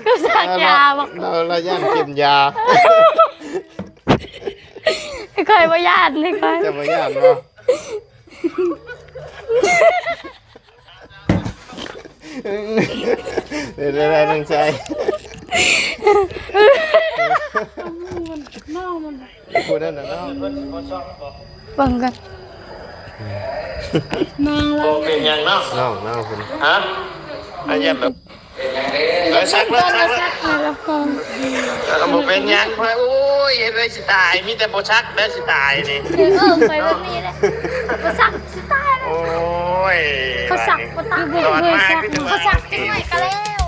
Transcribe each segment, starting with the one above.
ກໍສັກຢາບໍ? ລາວ ລາວຢ້ານເຂັມຢາ. ຂ້ອຍບໍ່ຢ້ານເດ້ຂ້ອຍ. ເຈົ້າບໍ່ຢ້ານບໍ? ເປັນໄດ້ນ້ອງຊາຍ? ຜູ້ນັ້ນນະນ້ອງ ເບິ່ງກັນ ນ້ອງລາວ ບໍ່ເປັນຫຍັງເນາະ ນ້ອງລາວເພິ່ນ ຮະ? ອາ ຢ້ານແບບ ເອີ ສັກເລີຍ ສັກເລີຍ ສັກເລີຍ ບໍ່ເປັນຫຍັງ. ໂອ້ຍ ເຮັດໄວ້ຊິຕາຍ ມີແຕ່ບໍ່ສັກແລ້ວຊິຕາຍນີ້. ເອີ ຂ້ອຍແບບນີ້ແຫຼະ ບໍ່ສັກຊິຕາຍແລ້ວ. ໂອ້ຍ ເຂົາສັກບໍ່ຕາຍ ເບິ່ງ ເບິ່ງສັກ ເຂົາສັກຈັກໜ້ອຍກໍແລ້ວ.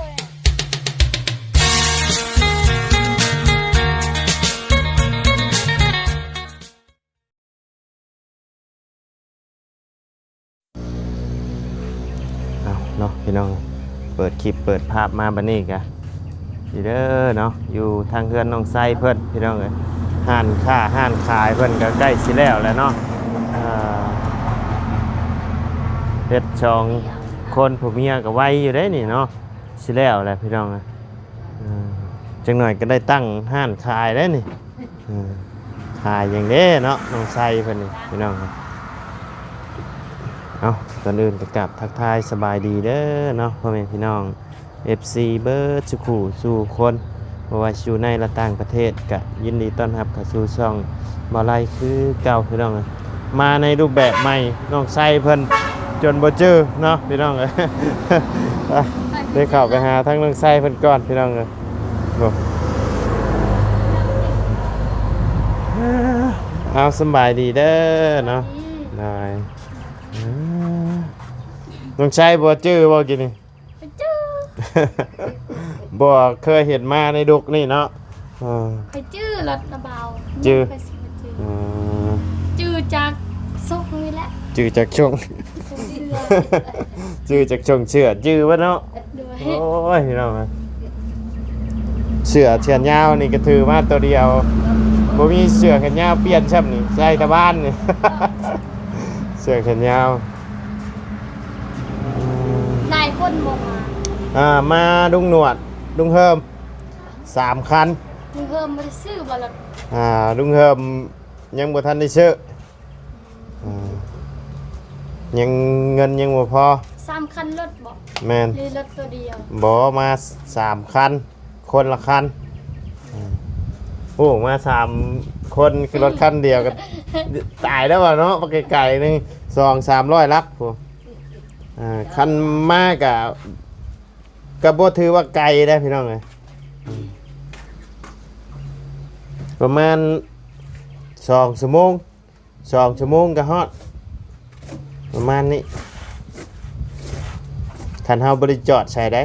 ເອົາເນາະ ພີ່ນ້ອງ ເປີດຄລິບເປີດພາບມາບັດນີ້ກະ ນີ້ເດີເນາະ ຢູ່ທາງເຮືອນນ້ອງໄຊເພິ່ນ ພີ່ນ້ອງເອີຍ ຮ້ານຄ້າຮ້ານຂາຍເພິ່ນກະໃກ້ຊິແລ້ວແລ້ວເນາະ. ເອີ ເຮັດສອງຄົນຜົວເມຍກະໄວຢູ່ເດ້ນີ້ເນາະ ຊິແລ້ວແລ້ວ ພີ່ນ້ອງເອີຍ. ເອີ ຈັກໜ້ອຍກະໄດ້ຕັ້ງຮ້ານຂາຍແລ້ວນີ້. ເອີ ຂາຍຫຍັງເດ້ເນາະ ນ້ອງໄຊເພິ່ນນີ້ ພີ່ນ້ອງ. ເອົາ ກ່ອນອື່ນກໍກາບທັກທາຍສະບາຍດີເດີເນາະ ພໍ່ແມ່ພີ່ນ້ອງ ເອັຟຊີ ເບິດສູ່ຄູ່ສູ່ຄົນ ບໍ່ວ່າຊິຢູ່ໃນ ແລະ ຕ່າງປະເທດ ກະຍິນດີຕ້ອນຮັບເຂົ້າສູ່ຊ່ອງບ່າວໄລຄືເກົ່າ ພີ່ນ້ອງ. ມາໃນຮູບແບບໃໝ່ ນ້ອງໄຊເພິ່ນຈົນບໍ່ຈື່ເນາະ ພີ່ນ້ອງເອີຍ. ໄປ ໄດ້ເຂົ້າໄປຫາທາງນ້ອງໄຊເພິ່ນກ່ອນ ພີ່ນ້ອງເອີຍ. ໂອ້ ເອົາ ສຳບາຍດີເດີເນາະ. ອືມ ໄດ້ ອືມ ນ້ອງໄຊບໍ່ຈື່ບໍ່ກີ້ນີ້? ບໍ່ຈື່ ບໍ່ເຄີຍເຫັນມາໃນດຸກນີ້ເນາະ. ເອີ ຂ້ອຍຈື່ລົດລະເບົາ ຈື່ ຂ້ອຍຊິບໍ່ຈື່. ເອີ ຈື່ຈາກຊົງນີ້ແຫຼະ ຈື່ຈາກຊົງ ຊົງເສື້ອ ຈື່ຈາກຊົງເສື້ອ ຈື່ເບິດເນາະ. ໂດຍ ໂອ້ຍ ພີ່ນ້ອງເອີຍ ເສື້ອແຂນຍາວນີ້ກໍຖືມາໂຕດຽວ ບໍ່ມີເສື້ອແຂນຍາວປ່ຽນຊ້ຳນີ້ ໃສ່ແຕ່ບ້ານນີ້ ເສື້ອແຂນຍາວ. ອືມ ຫຼາຍຄົນບໍ່ມາ? ອ່າ ມາລຸງໜວດ ລຸງເຮີມ ສາມຄັນ. ລຸງເຮີມບໍ່ໄດ້ຊື້ບໍ່ລົດ? ອ່າ ລຸງເຮີມຍັງບໍ່ທັນໄດ້ຊື້. ອ່າ ຍັງ ເງິນຍັງບໍ່ພໍ. ສາມຄັນລົດບໍ? ແມ່ນ ຫຼືລົດໂຕດຽວ? ບໍ່ ມາສາມຄັນ ຄົນລະຄັນ. ໂອ້ ມາສາມຄົນ ຄືລົດຄັນດຽວກໍຕາຍແລ້ວວ່າເນາະ ໄປໄກໆ ໜຶ່ງ ສອງສາມຮ້ອຍຫຼັກພຸ້ນ. ອ່າ ຄັນມາກະ ກໍບໍ່ຖືວ່າໄກເດ້ ພີ່ນ້ອງເອີຍ ປະມານສອງຊົ່ວໂມງ ສອງຊົ່ວໂມງກໍຮອດ ປະມານນີ້ ຄັນເຮົາບໍ່ໄດ້ຈອດໃສໃດ.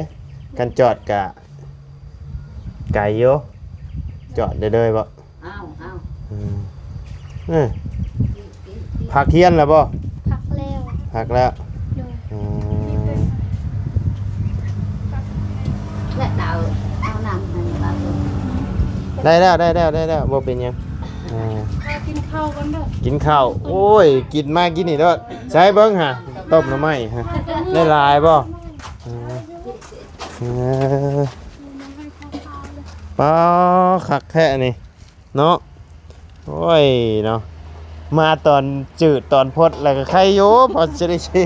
ຄັນຈອດກະໄກຢູ່ ຈອດໄດ້ເລີຍບໍ? ເອົາ ເອົາ ອືມ ເອີ ພັກຮຽນແລ້ວບໍ? ພັກແລ້ວ ພັກແລ້ວ. ໂດຍ ອືມ ແລະ ດາວ ເອົານ້ຳໃຫ້ລາວ. ໄດ້ແລ້ວ ໄດ້ແລ້ວ ໄດ້ແລ້ວ ບໍ່ເປັນຫຍັງ. ອ່າ ກິນເຂົ້າກ່ອນເດີ ກິນເຂົ້າ. ໂອ້ຍ ກິນມາກິນນີ້ໂລດ. ໃສ່ເບິ່ງຫາ ຕົ້ມໜໍ່ໄມ້ຫາ ໄດ້ຫຼາຍບໍ່? ເອີ ເອີ ປ້າ ຄັກແທ້ນີ້ເນາະ. ໂອ້ຍເນາະ ມາຕອນຈືດຕອນພົດແລ້ວກໍໄຄຢູ່ ພໍຈະໄດ້ຊິ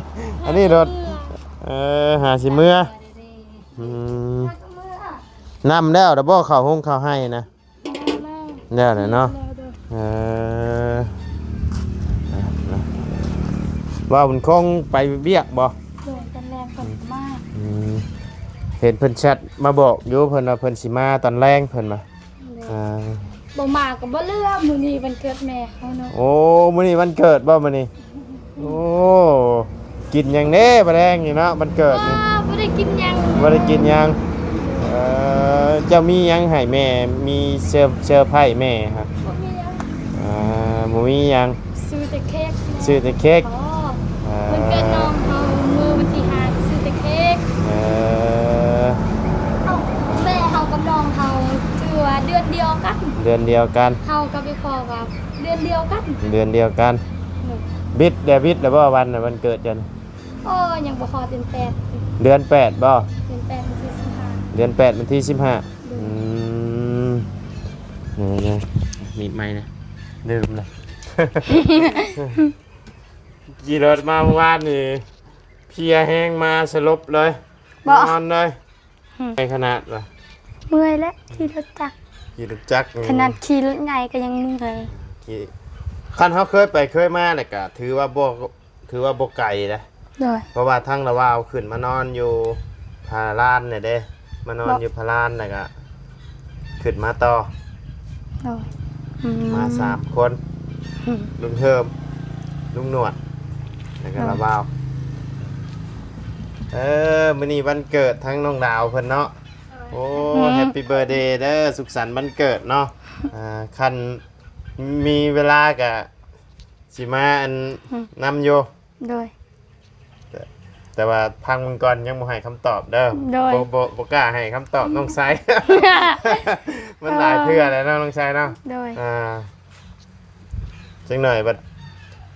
ອັນນີ້ໂລດ. ເອີ ຫາຊິເມືອ. ອືມ ນ້ຳແລ້ວດອກບໍ່ ເຂົ້າຮົງເຂົ້າໄຮ່ນະ? ແລ້ວແຫຼະເນາະ. ເອີ ວ່າບຸນຄົງໄປວຽກບໍ່? ໂດຍ ຕອນແລງເພິ່ນມາ. ອືມ ເຫັນເພິ່ນແຊັດມາບອກຢູ່ ເພິ່ນວ່າເພິ່ນຊິມາຕອນແລງ ເພິ່ນວ່າ. ໂດຍ ອ່າ ບໍ່ມາກໍບໍ່ເຫຼືອ ມື້ນີ້ວັນເກີດແມ່ເຮົາເນາະ. ໂອ້ ມື້ນີ້ວັນເກີດບໍ່ມື້ນີ້? ໂອ້ ກິນຫຍັງເດ້ ບາແດງນີ້ເນາະ ວັນເກີດນີ້? ບໍ່ ບໍ່ໄດ້ກິນຫຍັງ ບໍ່ໄດ້ກິນຫຍັງ. ເອີ ເຈົ້າມີຫຍັງໃຫ້ແມ່ ມີເຊີ ເຊີໄພແມ່ຮະ? ບໍ່ມີຫຍັງ. ອ່າ ບໍ່ມີຫຍັງ ຊື້ແຕ່ເຄ້ກ ຊື້ແຕ່ເຄ້ກ. ອໍ ເອີ ວັນເກີດນ້ອງເຮົາມື້ວັນທີຫ້າ ຊື້ແຕ່ເຄ້ກ. ເອີ ເອົ້າ ແມ່ເຮົາກັບນ້ອງເຮົາຖືວ່າເດືອນດຽວກັນ ເດືອນດຽວກັນ. ເຮົາກັບອີ່ພໍ່ກໍເດືອນດຽວກັນ ເດືອນດຽວກັນ. ໂດຍ ບິດແລ້ວ ບິດແລ້ວບໍ່ ວັນ ວັນເກີດເຈົ້າ? ໂອ້ ຍັງບໍ່ຮອດເດືອນແປດ. ເດືອນແປດບໍ່? ເດືອນແປດ ວັນທີສິບຫ້າ. ເດືອນແປດ ວັນທີສິບຫ້າ. ໂດຍ. ອືມ ນີ້ ນີ້ ມີດໃໝ່ນະ ລືມລະ ຂີ່ລົດມາເມື່ອວານນີ້ ເພຍແຮງ ມາສະຫຼົບເລີຍ ບໍ່ ນອນເລີຍ. ຫືມ ໄປຂະໜາດວ່າ ເມື່ອຍແຫຼະ ຂີ່ລົດຈັກ ຂີ່ລົດຈັກ. ຂະໜາດຂີ່ລົດໃຫຍ່ກໍຍັງເມື່ອຍ. ຂີ່ ຄັນເຮົາເຄີຍໄປເຄີຍມາແລ້ວກໍຖືວ່າບໍ່ ຖືວ່າບໍ່ໄກນະ. ໂດຍ. ເພາະວ່າທາງລະວາວຂຶ້ນມານອນຢູ່ພະລານນີ້ເດ້ ມານອນ ບໍ່ ຢູ່ພະລານ ແລ້ວກໍຂຶ້ນມາຕໍ່. ໂດຍ. ອືມ ມາສາມຄົນ ອືມ ລຸງເຮີມ ລຸງໜວດ ແລ້ວກໍ ໂດຍ ລະວາວ. ເອີ ມື້ນີ້ວັນເກີດທັງນ້ອງດາວເພິ່ນເນາະ. ໂອ້ ອືມ Happy birthday ເດີ ສຸກສັນວັນເກີດເນາະ. ອ່າ ຄັນມີເວລາກະຊິມາອັນ ອືມ ນຳຢູ່. ໂດຍ. ແຕ່ ແຕ່ວ່າຟັງເບິ່ງກ່ອນ ຍັງບໍ່ໃຫ້ຄຳຕອບເດີ. ໂດຍ. ບໍ່ ບໍ່ ບໍ່ກ້າໃຫ້ຄຳຕອບ ອືມ ນ້ອງໄຊ ມັນຫຼາຍເທື່ອແລ້ວເນາະ ນ້ອງໄຊເນາະ. ໂດຍ. ອ່າ ຈັກໜ້ອຍບັດ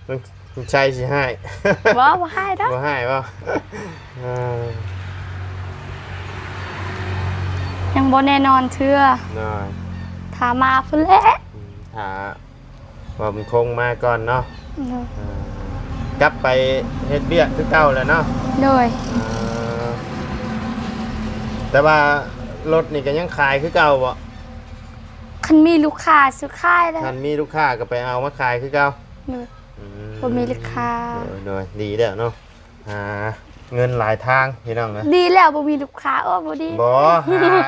ລຸງ ລຸງໄຊຊິຮ້າຍ. ບໍ່ ບໍ່ຮ້າຍດອກ. ບໍ່ຮ້າຍບໍ່? ເອີ ຍັງບໍ່ແນ່ນອນເທື່ອ. ໂດຍ. ຖ້າມາພຸ້ນແຫຼະ. ອືມ ຖ້າວ່າມັນຄົງມາກ່ອນເນາະ. ໂດຍ. ເອີ ກັບໄປເຮັດວຽກຄືເກົ່າແຫຼະເນາະ. ໂດຍ. ເອີ ແຕ່ວ່າລົດນີ້ກໍຍັງຂາຍຄືເກົ່າບໍ່? ຄັນມີລູກຄ້າຊິຂາຍແຫຼະ. ຄັນມີລູກຄ້າກໍໄປເອົາມາຂາຍຄືເກົ່າ. ໂດຍ. ອືມ ບໍ່ມີລູກຄ້າ. ໂດຍ ໂດຍ ດີແລ້ວເນາະ ຫາເງິນຫຼາຍທາງພີ່ນ້ອງເອີຍ. ດີແລ້ວບໍ່ມີລູກຄ້າ. ໂອ້ ບໍ່ດີ. ບໍ່ ຫາ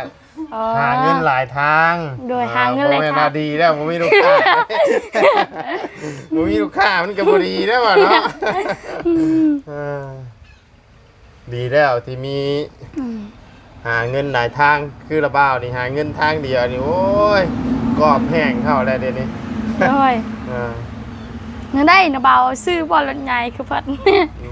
ອໍ ຫາເງິນຫຼາຍທາງ. ໂດຍ. ເອີ ຫາເງິນຫຼາຍທາງ ບໍ່ແມ່ນວ່າດີແລ້ວບໍ່ມີລູກຄ້າ ບໍ່ມີລູກຄ້າມັນກໍບໍ່ດີແລ້ວເນາະ. ອືມ ເອີ ດີແລ້ວທີ່ມີ ອືມ ຫາເງິນຫຼາຍທາງ ຄືລະບ່າວນີ້ຫາເງິນທາງດຽວນີ້ ໂອ້ຍ ກອບແຫ້ງເຂົ້າແລ້ວດຽວນີ້. ໂດຍ. ເອີ ແນວໃດນະບ່າວ ຊື້ບໍ່ລົດໃຫຍ່ຄືເພິ່ນ?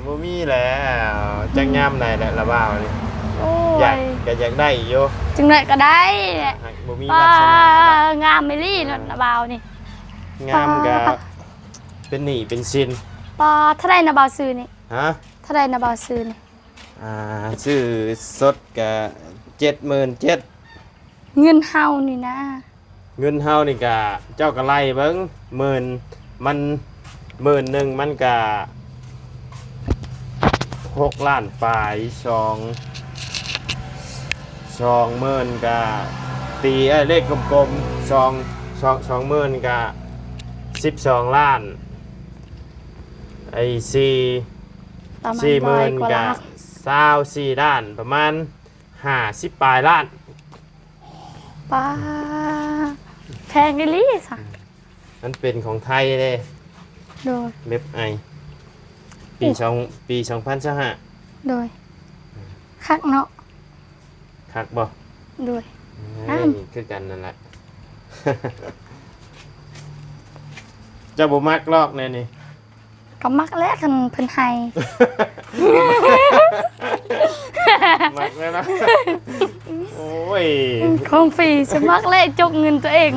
ບໍ່ມີແລ້ວ ຈັກຍາມໃດແຫຼະລະບ່າວນີ້. ໂອ້ຍ ຢາກ ກໍຢາກໄດ້ຢູ່ ຈັ່ງໃດກໍໄດ້ແຫຼະ ຫາກບໍ່ມີວາສະໜາ. ງາມອີ່ຫຼີ ເອີ ລົດນະບ່າວນີ້ ງາມກໍເປັນໜີ້ເປັນສິນ. ປາ ເທົ່າໃດນະບ່າວຊື້ນີ້? ຮະ? ເທົ່າໃດນະບ່າວຊື້ນີ້? ອ່າ ຊື້ສົດກະເຈັດໝື່ນເຈັດ. ເງິນເຮົານີ້ນະ? ເງິນເຮົານີ້ກະ ເຈົ້າກະໄລ່ເບິ່ງ ໝື່ນ ມັນ ໝື່ນໜຶ່ງມັນກະຫົກລ້ານປາຍ ສອງ ສອງໝື່ນກະ ຕີ ເອີ ເລກກົມໆ ສອງ ສອງ ສອງໝື່ນກະສິບສອງລ້ານ ໄອ້ສີ່ ປະມານ ສີ່ໝື່ນກະຊາວສີ່ລ້ານ ປະມານຫ້າສິບປາຍລ້ານ. ປາ ແພງອີ່ຫຼີຊະ. ມັນເປັນຂອງໄທເດ້. ໂດຍ. ເວັບໄອ ປີ ໂອ້ ສອງ ປີສອງພັນຊາວຫ້າ. ໂດຍ. ຄັກເນາະ. ຄັກບໍ່? ໂດຍ. ເອີຍ ງາມ ຄືກັນນັ້ນແຫຼະ. ເຈົ້າບໍ່ມັກລອກແນວນີ້? ກໍມັກແຫຼະ ຄັນເພິ່ນໃຫ້. ມັກແລ້ວເນາະ. ໂອ້ຍ ຂອງຟຣີຊິມັກແຫຼະ ຈົກເງິນຕົວເອງ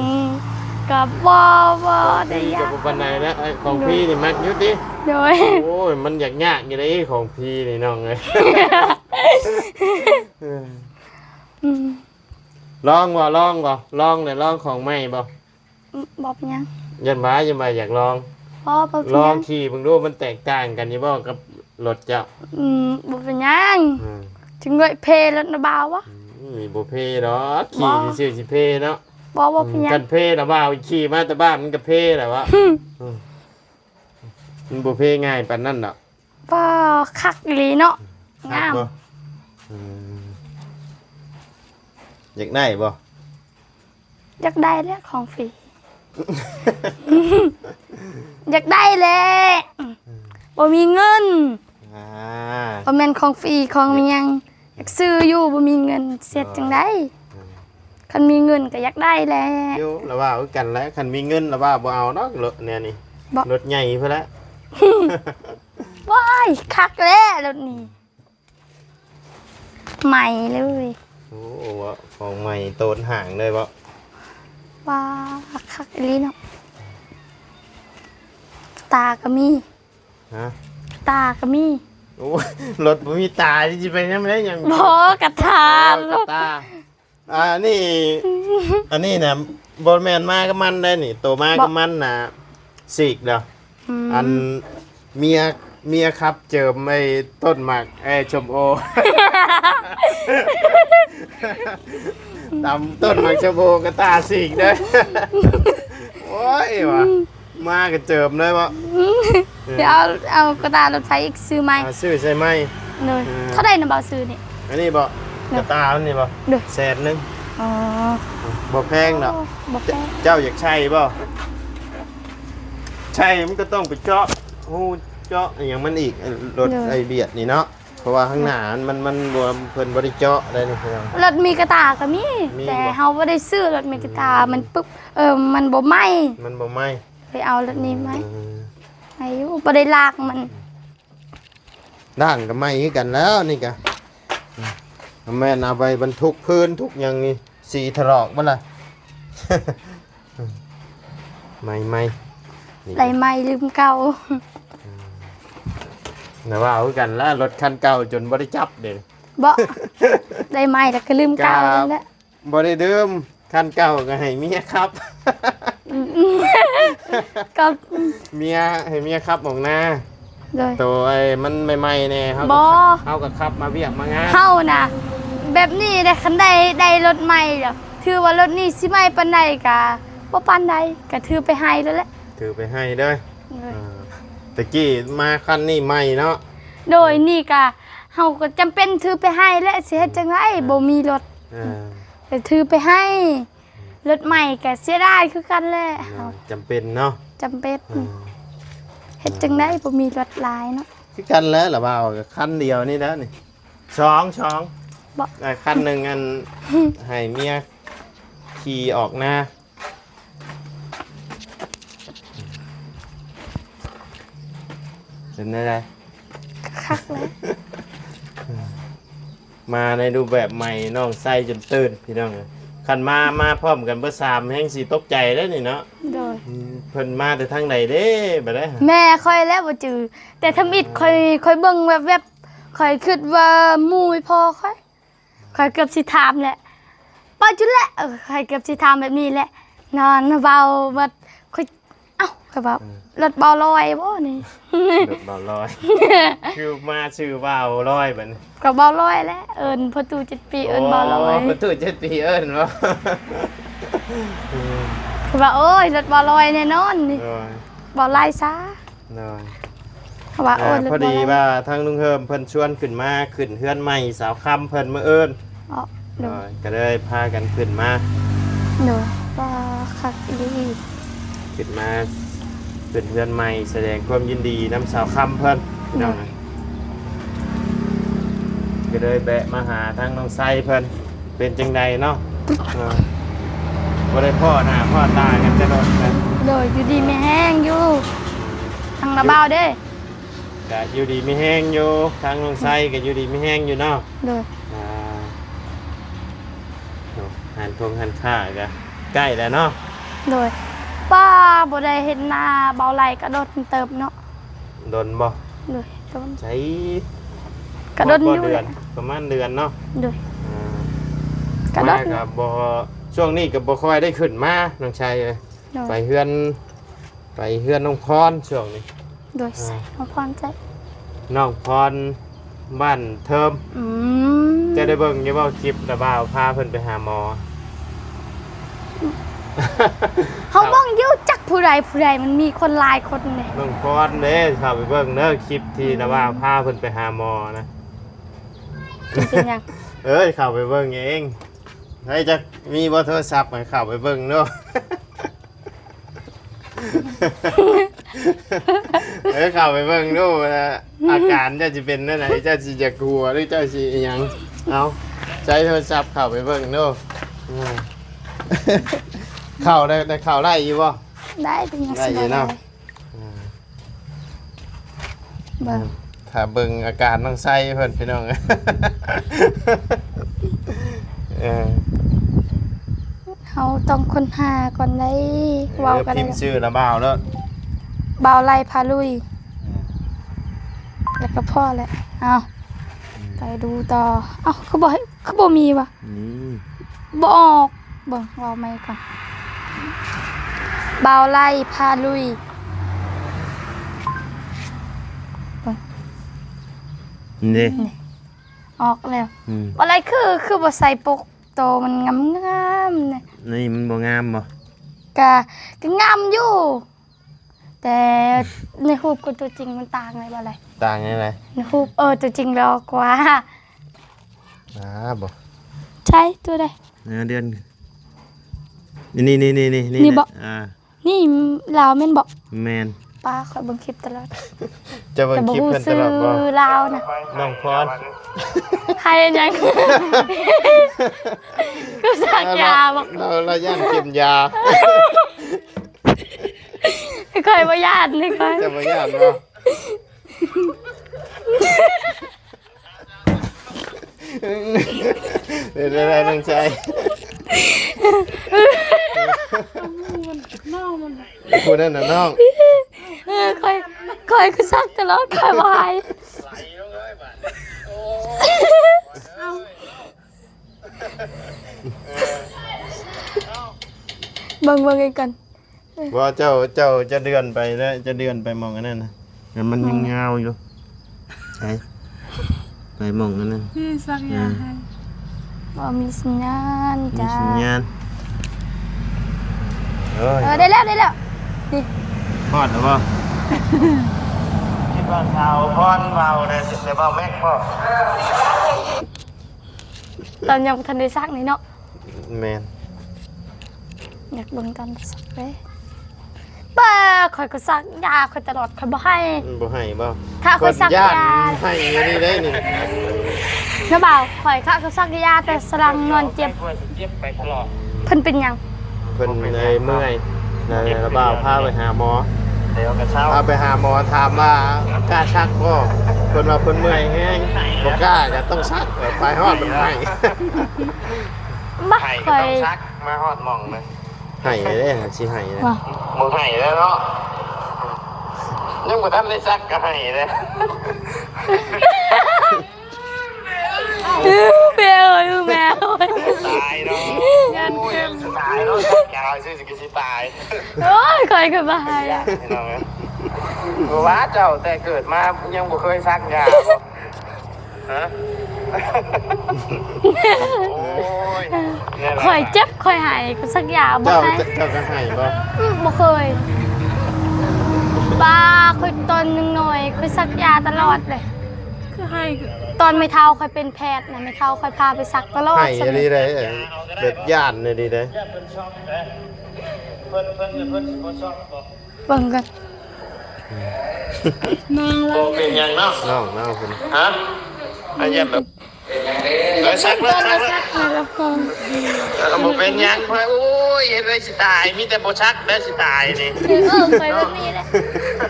ກໍບໍ່ ບໍ່ໄດ້ຢາກ. ຂອງຟຣີກໍບໍ່ປານໃດນະ ຂອງຟຣີນີ້ມັກຢູ່ຕິ? ໂດຍ. ໂອ້ຍ ມັນຢາກຍາກຢູ່ເດ້ຂອງຟຣີນີ້ນ້ອງເອີຍ. ອືມ ລອງບໍ່? ລອງບໍ່? ລອງແຫຼະ ລອງຂອງໃໝ່ບໍ່? ອືມ ບໍ່ເປັນຫຍັງ. ຢ້ານວ່າ ຢ້ານວ່າຢາກລອງ. ບໍ່ ບໍ່ເປັນຫຍັງ. ລອງຂີ່ເບິ່ງດູ ມັນແຕກຕ່າງກັນຢູ່ບໍ່ກັບລົດເຈົ້າ? ອືມ ບໍ່ເປັນຫຍັງ. ອືມ ຈຶ່ງດ້ວຍເພລົດນະບ່າວວະ. ອືມ ບໍ່ເພດອກ ຂີ່ຊື່ໆຊິເພເນາະ. ບໍ່ ບໍ່ເປັນຫຍັງ. ອືມ ຄັນເພນະບ່າວ ຂີ່ມາແຕ່ບ້ານມັນກໍເພແລ້ວວະ. ອືມ ມັນບໍ່ເພງ່າຍປານນັ້ນດອກ. ປ້າ ຄັກອີ່ຫຼີເນາະ. ງາມ. ອືມ ຢາກໄດ້ບໍ່? ຢາກໄດ້ແຫຼະຂອງຟຣີ. ຢາກໄດ້ແຫຼະ. ອືມ ບໍ່ມີເງິນ. ອ່າ ບໍ່ແມ່ນຂອງຟຣີຂອງອີ່ຫຍັງ. ຢາກຊື້ຢູ່ ບໍ່ມີເງິນ ເຮັດຈັ່ງໃດ? ອືມ ຄັນມີເງິນກໍຢາກໄດ້ແຫຼະ. ຢູ່ ລະວ່າຄືກັນແຫຼະ ຄັນມີເງິນລະວ່າບໍ່ເອົາດອກ ລົດແນວນີ້. ບໍ່ ລົດໃຫຍ່ພຸ້ນແຫຼະ. ວ້າຍ ຄັກແຫຼະລົດນີ້ ໃໝ່ເລີຍ. ໂອ້ ຂອງໃໝ່ໂຕນຫ້າງເລີຍບໍ? ວ້າ ຄັກອີ່ຫຼີເນາະ. ຕາກໍມີ. ຮະ? ຕາກໍມີ. ໂອ້ ລົດບໍ່ມີຕາ ຊິໄປນຳໄດ້ຫຍັງ? ບໍ່ ກະຕາ. ອໍ ກະຕາ. ອັນນີ້ ອັນນີ້ນະ ບໍ່ແມ່ນມາກັບມັນໄດ໋ນີ້ ໂຕມາກັບມັນນະ ສີກດອກ. ອືມ ອັນເມຍ ເມຍຂັບເຈີມໄອ້ຕົ້ນໝາກ ເອີ ສົ້ມໂອ ຕຳຕົ້ນໝາກສົ້ມໂອກະຕ່າສີກເດີ້. ໂອ້ຍວ່າ ມາກະເຈີມເລີຍບໍ? ອືມ ເອີ ດຽວເອົາ ເອົາກະຕ່າລົດໄຟອີກ ຊື້ໃໝ່ ອ່າ ຊື້ໃສ່ໃໝ່. ໂດຍ ເອີ ເທົ່າໃດນະບ່າວຊື້ນີ້? ອັນນີ້ບໍ? ໂດຍ ກະຕ່າມັນນີ້ບໍ? ໂດຍ ແສນໜຶ່ງ. ອໍ ບໍ່ແພງດອກ. ໂອ້ ບໍ່ແພງ. ເຈົ້າຢາກໃຊ້ບໍ? ໃຊ້ມັນກະຕ້ອງໄປເຈາະຮູເຈາະອີ່ຫຍັງມັນອີກ ລົດ ໂດຍ ໄອ້ບຽດນີ້ເນາະ. ເພາະວ່າຂ້າງໜ້າມັນ ມັນ ມັນບໍ່ ເພິ່ນບໍ່ໄດ້ເຈາະໄດ໋ນີ້ພີ່ນ້ອງ. ລົດມີກະຕ່າກະມີ ມີ ແຕ່ເຮົາບໍ່ໄດ້ຊື້ລົດມີກະຕ່າ ອືມ ມັນປຶບ ເອີ ມັນບໍ່ໄໝ້ ມັນບໍ່ໄໝ້ ໄປເອົາລົດນີ້ໃໝ່. ອືມ ໄໝ້ຢູ່ ບໍ່ໄດ້ລ້າງມັນ ລ້າງກະໄໝ້ຄືກັນແລ້ວນີ້ກະ. ອືມ ແມ່ນເອົາໄປບັນທຸກພື້ນທຸກຫຍັງນີ້ ສີຖະຫຼອກເບິດລະ. ໃໝ່ໆ ນີ້ ໄດ້ໃໝ່ລືມເກົ່າ. ນະ ເວົ້າຄືກັນລະ ລົດຄັນເກົ່າຈົນບໍ່ໄດ້ຈັບເດ້. ບໍ່ ໄດ້ໃໝ່ລະກະລືມເກົ່ານັ້ນແຫຼະ. ບໍ່ໄດ້ລືມ ຄັນເກົ່າກະໃຫ້ເມຍຂັບ. ອືມ ກະ ເມຍ ໃຫ້ເມຍຂັບອອກນາ. ໂດຍ ໂຕໄອ້ມັນໃໝ່ໆແດ່ ເຮົາກະ ບໍ່ ເຮົາກະຂັບມາວຽກມາງານ. ເຮົານະ ແບບນີ້ເດ້ ຄັນໄດ້ ໄດ້ລົດໃໝ່ລະ ຖືວ່າລົດນີ້ຊິໃໝ່ປານໃດກະບໍ່ປານໃດ ກະຖືໄປໃຫ້ໂລດແຫຼະ ຖືໄປໃຫ້ເດີ້. ໂດຍ ອ່າ ຕະກີ້ມາຄັນນີ້ໃໝ່ເນາະ. ໂດຍ ນີ້ກະ ເຮົາກະຈຳເປັນຖືໄປໃຫ້ແຫຼະ ຊິເຮັດຈັ່ງໃດ ອ່າ ບໍ່ມີລົດ. ອ່າ ກະຖືໄປໃຫ້ ລົດໃໝ່ກະເສຍດາຍຄືກັນແຫຼະ. ໂດຍ ເຮົາ ຈຳເປັນເນາະ ຈຳເປັນ. ອ່າ ເຮັດຈັ່ງໃດ ອ່າ ບໍ່ມີລົດຫຼາຍເນາະ. ຄືກັນແຫຼະລະບ່າວ ກະຄັນດຽວນີ້ແຫຼະນີ້ ສອງ ສອງ ບໍ່ ອ່າ ຄັນໜຶ່ງອັນ ໃຫ້ເມຍຂີ່ອອກນາ. ເປັນແນວໃດ? ຄັກເລີຍ ມາໃນຮູບແບບໃໝ່ ນ້ອງໃສ່ຈົນຕື່ນພີ່ນ້ອງເອີຍ. ຄັນມາ ມາພ້ອມກັນເບີສາມແຮ່ງຊິຕົກໃຈເດ້ນີ້ເນາະ. ໂດຍ ອືມ ເພິ່ນມາແຕ່ທາງໃດເດ້ບາດໃດ? ແມ່ຂ້ອຍແຫຼະບໍ່ຈື່ ແຕ່ທຳອິດຂ້ອຍ ຂ້ອຍເບິ່ງແວັບໆ ຂ້ອຍຄິດວ່າໝູ່ອີ່ພໍ່ຂ້ອຍ. ຂ້ອຍເກືອບຊິຖາມແຫຼະ ເວົ້າຈຸແຫຼະ ເອີ ຂ້ອຍເກືອບຊິຖາມແບບນີ້ແຫຼະ ນອນເວົ້າເບິດ. ຂ້ອຍ ເອົ້າ ຂ້ອຍເວົ້າ ເອີ ລົດບ່າວລອຍບໍ່ນີ້? ລົດບ່າວລອຍ ຄືມາຊື່ບ່າວລອຍບັດນີ້ ກະບ່າວລອຍແຫຼະ ເອີ້ນພໍ່ຕູ້ເຈັດປີ ໂອ້ ເອີ້ນບ່າວລອຍ ພໍ່ຕູ້ເຈັດປີເອີ້ນບໍ່? ເອີ ຂ້ອຍວ່າ ໂອ້ຍ ລົດບ່າວລອຍແນ່ນອນນີ້ ໂດຍ ບ່າວລາຍຊາ. ໂດຍ ເພາະວ່າ ອ່າ ໂອ້ ພໍດີວ່າທາງລຸງເຮີມເພິ່ນຊວນຂຶ້ນມາຂຶ້ນເຮືອນໃໝ່ສາວຄຳເພິ່ນມື້ອື່ນ. ອໍ ໂດຍ ໂດຍ ກະເລີຍພາກັນຂຶ້ນມາ. ໂດຍ ວ່າຄັກອີ່ຫຼີ ຂຶ້ນມາຂຶ້ນເຮືອນໃໝ່ ສະແດງຄວາມຍິນດີນຳສາວຄຳເພິ່ນ. ໂດຍ ກະເລີຍແວະມາຫາທາງນ້ອງໄຊເພິ່ນ. ເປັນຈັ່ງໃດເນາະ? ເອີ ບໍ່ໄດ້ພໍ້ໜ້າພໍ້ຕາກັນຈັກດົນແລ້ວ. ໂດຍ ຢູ່ດີມີແຮງຢູ່ ທາງລາວບ່າວເດ້ ກະຢູ່ດີມີແຮງຢູ່ ທາງນ້ອງໄຊກະຢູ່ດີມີແຮງຢູ່ເນາະ. ໂດຍ ອ່າ ໂດຍ ຮ້ານຄົງຮ້ານຄ້າກະໃກ້ແລ້ວເນາະ. ໂດຍ ປ້າ ບໍ່ໄດ້ເຫັນໜ້າບ່າວໄລກະດົນເຕີບເນາະ. ດົນບໍ່? ໂດຍ ດົນ ໃສ ກະດົນຢູ່ແຫຼະ ປະມານເດືອນເນາະ. ໂດຍ ອ່າ ກະດົນ ມາກະບໍ່ ຊ່ວງນີ້ກະບໍ່ຄ່ອຍໄດ້ຂຶ້ນມາ ນ້ອງໄຊເອີຍ. ໂດຍ ໄປເຮືອນ ໄປເຮືອນນ້ອງພອນຊ່ວງນີ້. ໂດຍ ອ່າ ໃສ ນ້ອງພອນໃສ? ນ້ອງພອນ ບ້ານເທີມ. ອືມ ເຈົ້າໄດ້ເບິ່ງຢູ່ບໍ່ ຄລິບລະບ່າວພາເພິ່ນໄປຫາໝໍ? ເຮົາເບິ່ງຢູ່ ຈັກຜູ້ໃດຜູ້ໃດ ມັນມີຄົນຫຼາຍຄົນເດ້. ນ້ອງພອນເດ້ ເຂົ້າໄປເບິ່ງເດີ ຄລິບທີ່ ອືມ ລະບ່າວພາເພິ່ນໄປຫາໝໍນະ. ເປັນຫຍັງ? ເອີຍ ເຂົ້າໄປເບິ່ງເອງ. ໃຜຈັກມີບໍ່ໂທລະສັບ ໃຫ້ເຂົ້າໄປເບິ່ງເນາະ. ເອີ ເຂົ້າໄປເບິ່ງດູວ່າ ອືມ ອາການເຈົ້າຊິເປັນແນວໃດ ເຈົ້າຊິຢາກຫົວ ຫຼື ເຈົ້າຊິອີ່ຫຍັງ. ເອົາ ໃຊ້ໂທລະສັບເຂົ້າໄປເບິ່ງດູ. ເອີ ເຂົ້າໄດ້ ໄດ້ເຂົ້າໄດ້ຢູ່ບໍ່? ໄດ້ ເປັນຫຍັງ ໄດ້ຢູ່ເນາະ ສະບາຍ. ອ່າ ເບິ່ງ ຖ້າເບິ່ງອາການນ້ອງໄຊເພິ່ນ ພີ່ນ້ອງ. ເອີ ເຮົາຕ້ອງຄົ້ນຫາກ່ອນໄດ໋ ເອີ ເວົ້າກັນ ພິມຊື່ລະບ່າວໂລດ ບ່າວໄລພາລຸຍ ເອີ ແລ້ວກະພໍແຫຼະ. ເອົາ ອືມ ໄປດູຕໍ່. ເອົ້າ ຄືບໍ່ ຄືບໍ່ມີວະ? ນີ້ ບໍ່ອອກ. ເບິ່ງ ເວົ້າໃໝ່ກ່ອນ. ບ່າວໄລ່ພາລຸຍ. ເບິ່ງ ນີ້ເດ້ ນີ້ ອອກແລ້ວ. ອືມ ບ່າວໄລ່ຄື ຄືບໍ່ໃສ່ປົກໂຕມັນງາມໆ ນີ້. ນີ້ມັນບໍ່ງາມບໍ່? ກະ ກະງາມຢູ່. ແຕ່ໃນຮູບກັບຕົວຈິງມັນຕ່າງໄດ໋ ບໍ່ໄດ້ ຕ່າງຈັ່ງໃດ? ໃນຮູບ ເອີ ຕົວຈິງຫຼໍ່ກວ່າ. ອ່າ ບໍ່ ໃຊ່ ຕົວໃດ? ເດືອນ ນີ້ໆໆໆ ນີ້ ນີ້ບໍ່? ອ່າ ນີ້ລາວແມ່ນບໍ່? ແມ່ນ. ປ້າ ຂ້ອຍເບິ່ງຄລິບຕະຫຼອດ. ເຈົ້າເບິ່ງຄລິບເພິ່ນຕະຫຼອດບໍ່? ແຕ່ບໍ່ຮູ້ຊື່ລາວນະ. ນ້ອງພອນ ໃຫ້ຫຍັງ? ຄືສັກຢາບໍ່? ລາວ ລາວຢ້ານເຂັມຢາ. ຂ້ອຍບໍ່ຢ້ານນີ້ຂ້ອຍ. ເຈົ້າບໍ່ຢ້ານບໍ່? ເປັນໄດ້ນ້ອງຊາຍ. ຜູ້ນັ້ນນະນ້ອງ. ເອີ ຂ້ອຍ ຂ້ອຍຄືສັກຕະຫຼອດ ຂ້ອຍບໍ່ໃຫ້. ເບິ່ງ ເບິ່ງອີກກ່ອນ. ບໍ່ ເຈົ້າ ເຈົ້າ ເຈົ້າເລື່ອນໄປເດີ ເຈົ້າເລື່ອນໄປໝ່ອງອັນນັ້ນນະ ມັນຍັງຍາວຢູ່. ໄປ ໄປໝ່ອງອັນນັ້ນ. ນີ້ສັກຢາໃຫ້. ບໍ່ມີສັນຍານ ມີສັນຍານ. ເອີຍ ເອີ ໄດ້ແລ້ວ ໄດ້ແລ້ວ. ນີ້ ຮອດແລ້ວບໍ່? ຄິດວ່າສາວພອນເວົ້າໄດ້ ແຕ່ເວົ້າແມັກບໍ່? ຕອນຍັງບໍ່ທັນໄດ້ສັກນີ້ເນາະ. ແມ່ນ. ຢາກເບິ່ງຕອນສັກເດ້. ປ້າ ຂ້ອຍກໍສັກຢາຂ້ອຍຕະຫຼອດ ຂ້ອຍບໍ່ໃຫ້. ບໍ່ໃຫ້ບໍ່? ຖ້າຂ້ອຍສັກຢາ ເພິ່ນຢ້ານໃຫ້ອັນນີ້ໄດ໋ນີ້. ນະບ່າວ ຂ້ອຍ ຂ້າກໍສັກຢາແຕ່ສະຫຼັງນອນເຈັບ. ເພິ່ນເປັນຫຍັງ? ເພິ່ນ ເອີ ເມື່ອຍ ແລ້ວບ່າວພາໄປຫາໝໍ. ພາໄປຫາໝໍ ຖາມວ່າກ້າສັກບໍ່? ເພິ່ນວ່າເພິ່ນເມື່ອຍແຮງ ບໍ່ກ້າກໍຕ້ອງສັກ. ໄປຮອດມັນໃຫ້. ມາ ໃຫ້ກໍຕ້ອງສັກ ມາຮອດໝ່ອງນະ. ໃຫ້ເດ້ ຊິໃຫ້ນະ. ບໍ່ໃຫ້ແລ້ວເນາະ ຍັງບໍ່ທັນໄດ້ສັກກໍໃຫ້ເດ້. ອື ແມ່ເອີຍ ແມ່ເອີຍ ຕາຍເນາະ. ໂອ້ຍ ຕາຍເນາະ ສັກຢາຊື່ຊິ ຊິຕາຍ. ໂອ້ຍ ຂ້ອຍກໍບໍ່ໃຫ້. ພີ່ນ້ອງເອີຍ ວ່າເຈົ້າແຕ່ເກີດມາຍັງບໍ່ເຄີຍສັກຢາບໍ່? ຮະ? ໂອ້ຍ ຂ້ອຍເຈັບ ຂ້ອຍໄຫ້ ຂ້ອຍສັກຢາບໍ່ໃຫ້. ເຈົ້າ ເຈົ້າກໍໄຫ້ບໍ່? ອື ບໍ່ເຄີຍ. ປ້າ ຂ້ອຍຕອນຍັງນ້ອຍ ຂ້ອຍສັກຢາຕະຫຼອດເລີຍ. ຄືໄຫ້ ຕອນແມ່ເຖົ້າຂ້ອຍເປັນແພດນະ ແມ່ເຖົ້າຂ້ອຍພາໄປສັກຕະຫຼອດ. ໄຫ້ອີ່ຫຼີເດ້ ແບບຢ້ານອີ່ຫຼີເດ້. ເບິ່ງກັນ ນ້ອງລາວ ບໍ່ເປັນຫຍັງເນາະ ນ້ອງລາວເພິ່ນ. ຮະ? ອັນຫຍັງແບບ ເອີ ສັກເລີຍ ສັກເລີຍ. ເອີ ບໍ່ເປັນຫຍັງຂ້ອຍ. ໂອ້ຍ ເຮັດໄວ້ຊິຕາຍ ມີແຕ່ບໍ່ສັກແລ້ວຊິຕາຍນີ້. ເອີ ຂ້ອຍແບບນີ້ແຫຼະ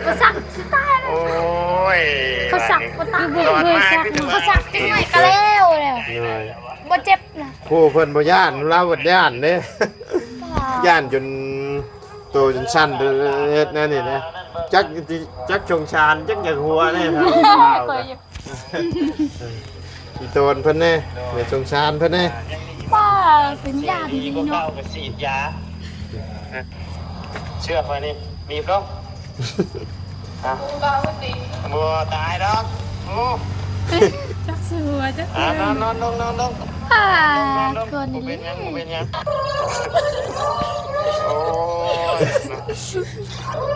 ບໍ່ສັກຊິຕາຍ. ໂອ້ຍ ເຂົາສັກບໍ່ຕາຍ ເຂົາສັກຈັກໜ້ອຍກໍແລ້ວແລ້ວ ບໍ່ເຈັບນະ. ຜູ້ເພິ່ນບໍ່ຢ້ານ ລາວບັດຢ້ານເດ້. ຢ້ານຈົນໂຕຈົນສັ່ນເດີ ເຮັດແນວນີ້ນະ. ຈັກ ຈັກສົງສານ ຈັກຢາກຫົວແນ່. ຂ້ອຍ ອີ່ໂຕນເພິ່ນແນ່ ແມ່ສົງສານເພິ່ນແນ່. ປ້າ ເປັນຢ້ານອີ່ຫຼີເນາະ. ເຊື່ອຂ້ອຍນີ້ ໜີບລົງ. ອ່ະ ບໍ່ຕາຍດອກ. ໂອ້ ຈັກຊິຫົວຈັກ ອ່ະ ນອນ ນອນລົງ ນອນລົງ. ອ່າ ນອນລົງ ກວນອີ່ຫຼີ ບໍ່ເປັນຫຍັງ ບໍ່ເປັນຫຍັງ. ໂອ້ຍ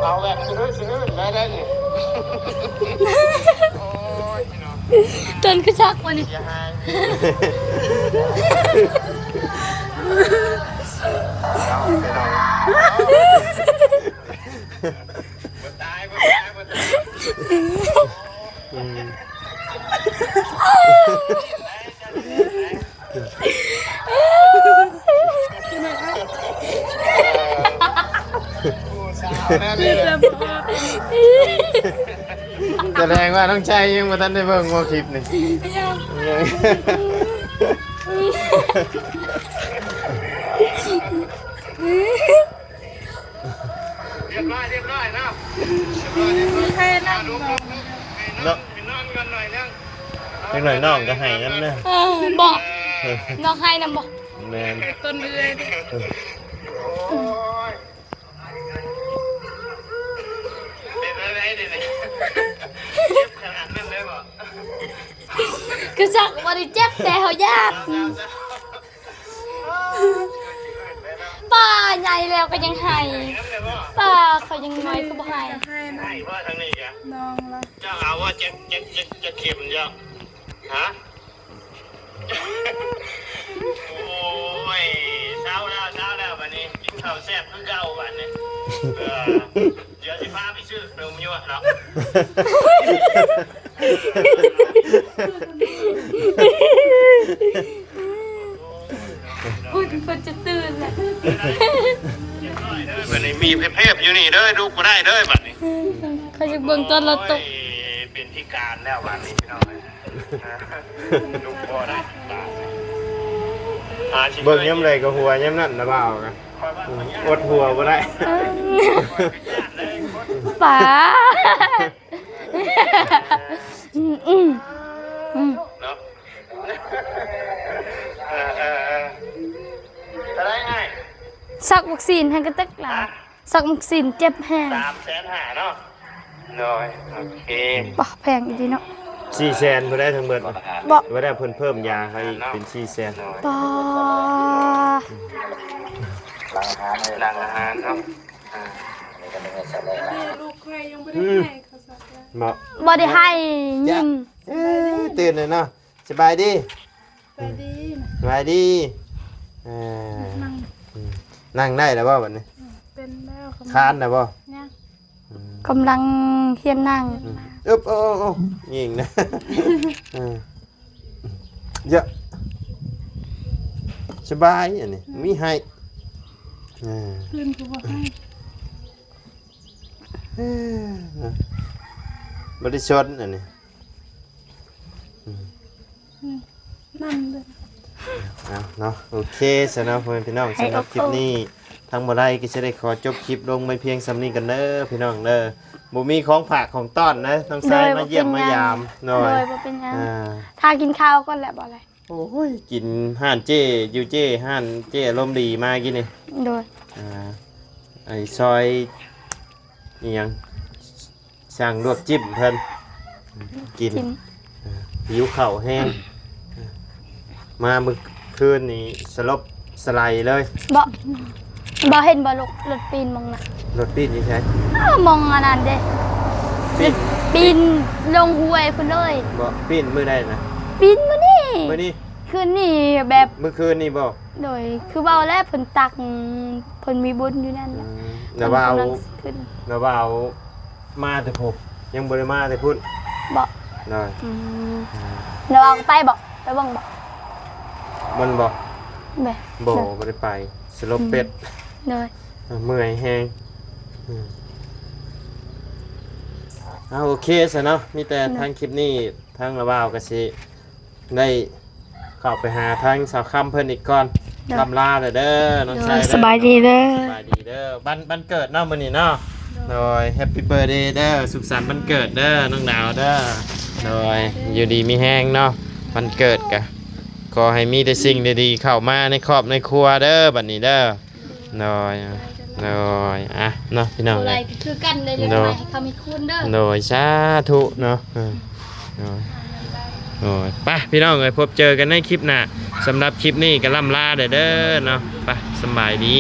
ເອົາແບບສະຫືດສະຫືດໄດ້ ໄດ້ນີ້. ໂອ້ຍ ຕົນຄືຊັກວ່ານີ້ ຢ່າຫາຍ. ເອົາ ໄປນອນ. ບໍ່ຕາຍ ບໍ່ຕາຍ ບໍ່ຕາຍ. ອືມ ສະແດງວ່ານ້ອງໄຊຍັງບໍ່ທັນໄດ້ເບິ່ງບໍ່ຄລິບນີ້. ຍັງ ຮຽບຮ້ອຍ ຮຽບຮ້ອຍເນາະ ຮຽບຮ້ອຍ ຮຽບຮ້ອຍ. ໃຫ້ນັ່ງ ເນາະ ໄປນອນກ່ອນໜ້ອຍໜຶ່ງ. ຈັກໜ້ອຍນ້ອງກໍໄຫ້ນຳເດີ. ເອີ ບໍ່ ນ້ອງໄຫ້ນຳບໍ່? ໂດ แม่น ต้นเอื้อยเด้ โอ้ย เป็นอะไรเดี๋ยวนี้ เจ็บขนาดนั้นเลยบ่ คือสักบ่ได้เจ็บ แต่เฮาย่าน ป้าใหญ่แล้วก็ยังไห้ ป้าเขายังน้อยก็บ่ไห้ ไห้นะ ไห้ว่าทางนี้กะ น้องละ เจ้าเอาว่าจะ จะ จะ จะเข็มเจ้า ฮะ โอ้ย เช้าแล้ว เช้าแล้ว บัดนี้ กินข้าวแซ่บคือเก่า บัดนี้ เออ เดี๋ยวสิพาไปซื้อขนมยั่วเนาะ เพิ่น เพิ่นจะตื่นแล้ว บัดนี้มีเภพๆอยู่นี่เด้อ ลุกบ่ได้เด้อ บัดนี้ เขาอยากเบิ่งตอนเราตก โอ้ย เป็นพิการแล้ว บัดนี้ พี่น้องเอ้ย ลุกบ่ได้ บัดนี้ หาสิ เบิ่งยามใดก็หัวยามนั้นนะบ่าวกะ อดหัวบ่ได้ เออ ป๋า อืม อืม อืม เนาะ เออ เออ เออ เท่าไหร่อ้าย สักวัคซีนให้กระตึกหลาย ฮะ สักวัคซีนเจ็บแฮง สามแสนห้าเนาะ โดย โอเค บ่ แพงอีหลีเนาะ สี่แสนพุ้นได้ทั้งเบิด บ่ บ่ได้ เพิ่นเพิ่มยาให้อีกเป็นสี่แสน บ่ หลังอาหาร หลังอาหารเนาะ อ่า ลูกใครยังบ่ได้ให้เขาสักแล้ว บ่ บ่ได้ให้ จ้ะ ยิง เอ้ย ตื่นแล้วเนาะ สบายดี สบายดี สบายดี เอ่อ นั่ง อืม นั่งได้แล้วบ่บัดนี้ อืม เป็นแล้ว คานแล้วบ่ ยัง อืม กำลังเฮียนนั่ง อืม อึบ โอ้ โอ้ โอ้ ยิงนะ เออ เยอะ สบายอันนี้ มีให้ เออ คืนก็บ่ให้ เอ้อ บ่ได้ชนอันนี้ อืม อืม นั่นเลย เอาเนาะ โอเคซะเนาะ พ่อแม่พี่น้อง สำหรับคลิปนี้ ทางบ่าวไลก็สิได้ขอจบคลิปลงไว้เพียงส่ำนี้กันเด้อ พี่น้องเด้อ บ่มีของฝากของต้อนนะ น้องชาย โดย มาเยี่ยม บ่เป็นหยัง มายาม โดย โดย บ่เป็นหยัง อ่า ถ้ากินข้าวก่อนแหละ บ่าวไล โอ้ย กินฮ้านเจ้ อยู่เจ้ ฮ้านเจ้อารมณ์ดีมากินนี่ โดย อ่า ไอ้ซอย อีหยัง สั่งลวกจิ้มเพิ่นกิน จิ้ม อ่า หิวข้าวแฮง มามื้อคืนนี่สลบสไลเลย บ่ บ่เห็นบ่ รถ รถปีนมองน่ะ รถปีนอยู่ไส อ้าว มองอันนั้นเด้ ปีน ปีนลงห้วยพุ้นเลย บ่ ปีนมื้อใดนะ ปีนมื้อนี้ มื้อนี้ คืนนี้แบบ มื้อคืนนี้บ่ โดย คือเว้าแล้วเพิ่นตัก เพิ่นมีบุญอยู่นั่น อื น่ะ ม แล้วว่าเอา เพิ่นกำลังขึ้น แล้วว่าเอามาแต่พุ้น ยังบ่ได้มาแต่พุ้น บ่ โดย อืม อืม แล้วว่าเอาไปบ่ ไปเบิ่งบ่ มันบ่ แม่ บ่ โดย บ่ได้ไป สลบ อืม เป็ด โดย เมื่อยแฮง อืม เอา โอเคซะเนาะ มีแต่ โดย ทางคลิปนี้ ทางละบ่าวก็สิ ได้เข้าไปหาทางสาวคำเพิ่นอีกก่อน โดย ล่ำลาแล้วเด้อ น้อง โดย ชายเด้อ สบายดีเด้อ สบายดีเด้อ วัน วันเกิดเนาะมื้อนี้เนาะ โดย โดย Happy birthday เด้อ สุขสันต์วันเกิดเด้อ น้องดาวเด้อ โดย อยู่ดีมีแฮงเนาะ วันเกิดกะ ขอให้มีแต่สิ่งดีๆเข้ามาในครอบในครัวเด้อ บัดนี้เด้อ โดย โดย อ่ะ เนาะ พี่น้อง บ่ได้ เอ้ย คือกันเลย โดย ให้เขามีคุณเด้อ โดย สาธุเนาะ เออ โดย โดย ไป พี่น้องเอ้ย พบเจอกันในคลิปหน้า สำหรับคลิปนี้ก็ล่ำลาเด้อ เด้อเนาะ ไป สำบายดี